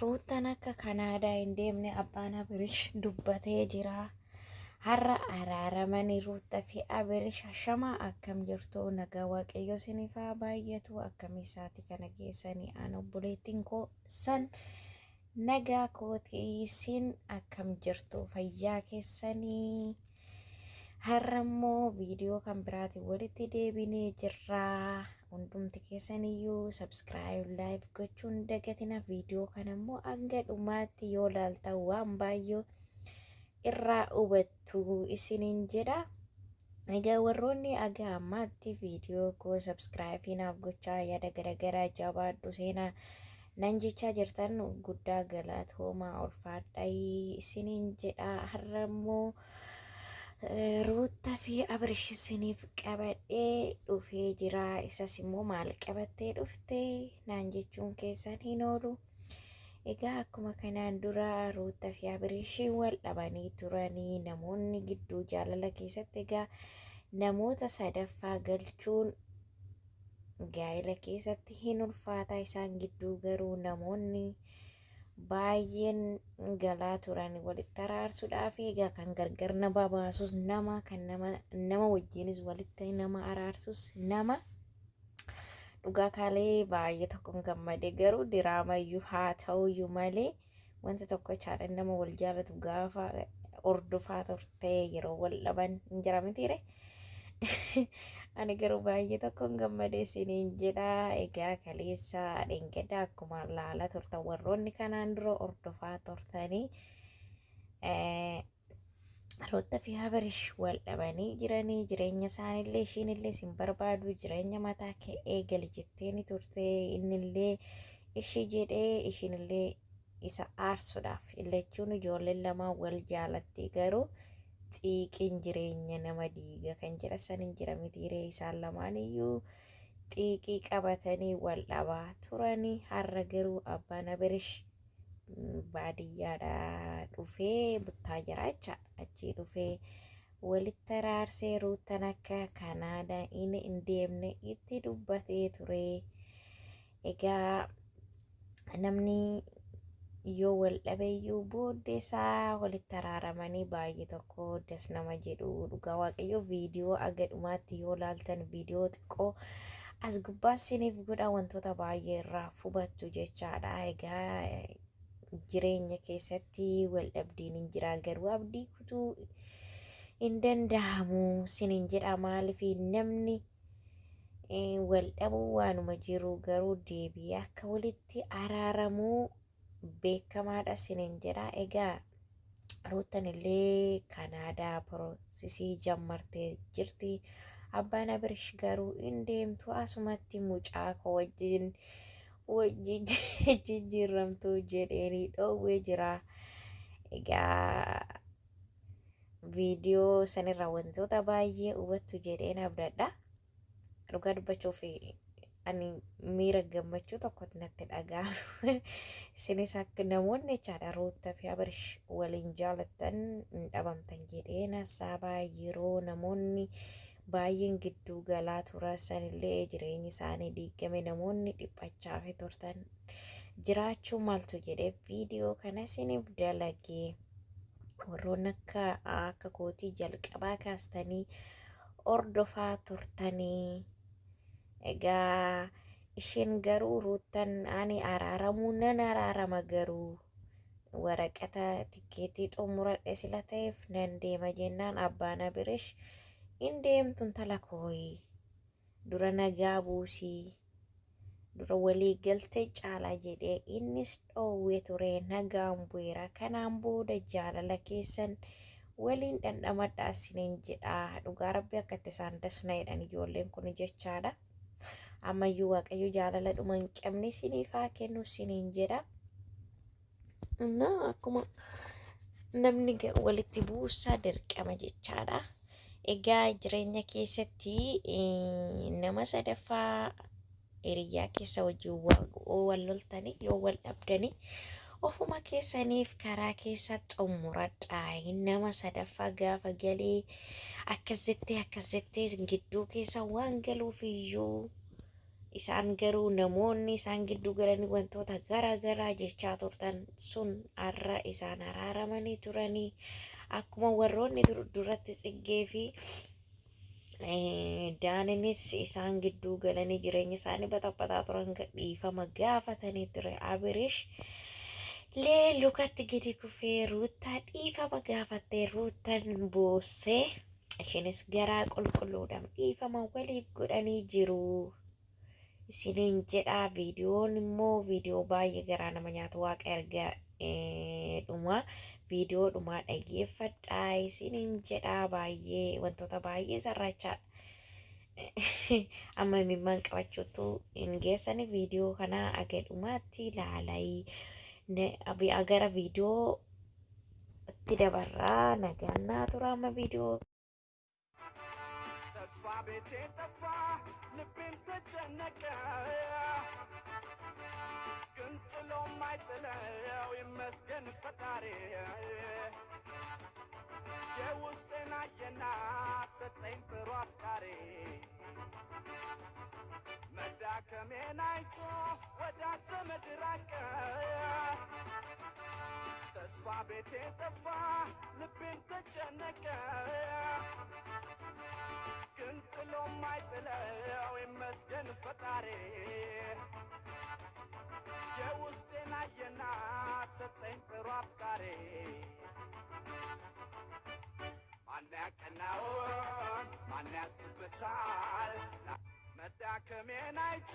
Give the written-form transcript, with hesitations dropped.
Ruuttaan akka Kanaadaa hin deemne abbaan Abirish dubbatee jira. Har'a araaramanii Ruuttaa fi Abirish. Ashamaa, akkam jirtu? Nagaa Waaqayyo isiniif haa baay'atu. Akkamii isaati kana geessanii? Aan obboleettiin koo san nagaa kootii, isin akkam jirtu? Fayyaa keessanii? Har'a immoo viidiyoo kan biraatiin walitti deebinee jirra. Hundumti keessaniyyuu subscribe, like gochuun dagatina. Viidiyoo kana immoo hanga dhumaatti yoo laaltan waan baay'ee irraa hubattu isiniin jedha. Egaa warroonni aga ammaatti viidiyoo koo subscribe naaf gochaa, yaada garaagaraa jabaadhu seenaa nan jechaa jirtan, guddaa galatoomaa, ulfaadhaa isiniin jedha. Har'a immoo Ruuttaa fi Abirish isiniif qabadhee dhufee jira. Isas immoo maal qabattee dhufte naan jechuun keessan hin oolu. Egaa akkuma kanaan dura Ruuttaa fi Abirish wal dhabanii turanii, namoonni gidduu jaalala keessatti egaa namoota sadaffaa galchuun gaa'ela keessatti hin ulfaataa. Isaan gidduu garuu namoonni baay'een galaa turan walitti araarsuudhaaf. Egaa kan gargar nama baasus nama, kan nama wajjinis walitti nama araarsus nama. Dhugaa kaalee baay'ee tokkoon gammade, garuu diraamayyuu haa ta'uyyuu malee wanta tokko chaadha, nama wal jaalatu gaafa hordofaa turte yeroo wal dhaban hin jira mitiire. Ani garuu baay'ee tokkoon gammade isiniin jedha. Egaa kaleessa dheengadda akkuma laalaa turtan, warroonni kanaan dura hordofaa turtanii, Ruutta fi Abirish wal dhabanii jiranii, jireenya isaaniillee ishiinillee sin barbaadu, jireenya mataa kee eegali jetteeni turte. Innillee ishii jedhee, ishiinillee isa aarsuudhaaf. Lachuun ijoolleen lamaan wal jaalatti, garuu xiiqiin jireenya nama diiga kan jedha san hin jira mitiiree? Isaan lamaan iyyuu xiiqii qabatanii wal dhabaa turanii. Har'a garuu abbaan Abirish baadiyyaadhaa dhufee, buttaa jira jechaadha, achii dhufee walitti araarsee, Ruuttan akka Kanaadaa inni hin deemne itti dubbatee ture. Egaa namni yoo wal dhabeeyyuu booddee isaa walitti araaramanii baay'ee tokko das nama jedhu. Dhugaa Waaqayyo, viidiyoo aga dhumaatti yoo laaltan, viidiyoo xiqqoo as gubbaa isiniif godha, wantoota baay'ee irraa hubattu jechaadha. Egaa jireenya keessatti wal dhabdiin hin jira, garuu abdii kutuu hin danda'amu sinin jedha. Maaliif namni wal dhabuu waanuma jiru, garuu deebi'ee akka walitti araaramuu beekamaadha sinin jedha. Egaa Ruuttan illee Kanaadaa processii jammartee jirti. Abbaan Abirish garuu hin deemtu, asumatti mucaa koo wajjin wajjin jijjiiramtu jedheenii dhoowwee jira. Egaa viidiyoo sanirraa wantoota baay'ee hubattu jedheen abdadha. Dhugaa dubbachuuf ani miira gammachuu tokkotti natti dhaga'ama. Isinis akka namoonni jechaadha Ruuttaa fi Abirish waliin jaalattan hin dhabamtan jedheen hasaabaa. Yeroo namoonni baay'een gidduu galaa turan sanillee jireenyi isaanii diigame, namoonni dhiphachaa fi turtan jiraachuu maltu jedhee viidiyoo kana isiniif dalagee. Warroonni akka kootii jalqabaa kaastanii hordofaa turtanii, egaa isheen garuu Ruuttan ani araaramuu nan araarama, garuu waraqata tikkeettii xumuradhe sila ta'eef nan deema jennaan, abbaan Abirish hin deemtu intala kooyi, dura nagaa buusii, dura walii galtee caalaa jedhee innis dhoowwee ture. Nagaan bu'eera, kanaan booda jaalala keessan waliin dhandhamadhaa isiniin jedha. Dhugaa Rabbi, akka itti isaan dasna jedhan ijoolleen kun jechaadha. Ammayyuu Waaqayyo jaalala dhuma hin qabne isiniif haa kennu isiniin jedha. Akkuma namni walitti buusaa dirqama jechaadha. Egaa jireenya keessatti nama sadaffaa hiriyaa keessa wajjin wal loltanii, yoo wal dhabdanii, ofuma keessaniif karaa keessa xumuradhaa. Nama sadaffaa gaafa galee akkas jettee akkas jettee gidduu keessa waan galuuf iyyuu Isaan garuu namoonni isaan gidduu galanii wantoota garaa garaa jechaa turtan sun har'a isaan araaramanii turanii akkuma warroonni duratti Tsiggee fi Daaninis isaan gidduu galanii jireenya isaanii baxaxataa turan dhiifama gaafatanii ture. Abirish lee lukatti gadi kufee Ruuttaa dhiifama gaafattee Ruuttaan boossee isheenis garaa qulqulluudhaan dhiifama waliif godhanii jiru. Isiniin jedhaa, viidiyoon immoo viidiyoo baay'ee garaa nama nyaatu. Waaqa erga dhumaa viidiyoo dhumaa dhageeffadhaa isiniin jedhaa, baay'ee wantoota baay'ee sarrachaadha. Amma imimmaan qabachuutu hin geessani. Viidiyoo kana aga dhumaatti ilaalaa. Gara viidiyoo itti dabarraa, nagaan naa tura amma viidiyoo ተስፋ ቤቴ ጠፋ፣ ልቤም ተጨነቀ፣ ግን ጥሎ ማይጥለው ይመስገን ፈጣሪ። የውስጤን አየና ሰጠኝ ጥሩ አፍቃሪ። መዳከሜን አይቶ ወዳጅ ዘመድ ራቀ። ተስፋ ቤቴ ጠፋ፣ ልቤም ተጨነቀ፣ ግን ጥሎ ማይጥለው ይመስገን ፈጣሪ። የውስጤን አየና ሰጠኝ ጥሩ አፍቃሪ። ማን ያቀናውን ማን ያስበታል? መዳከሜን አይቶ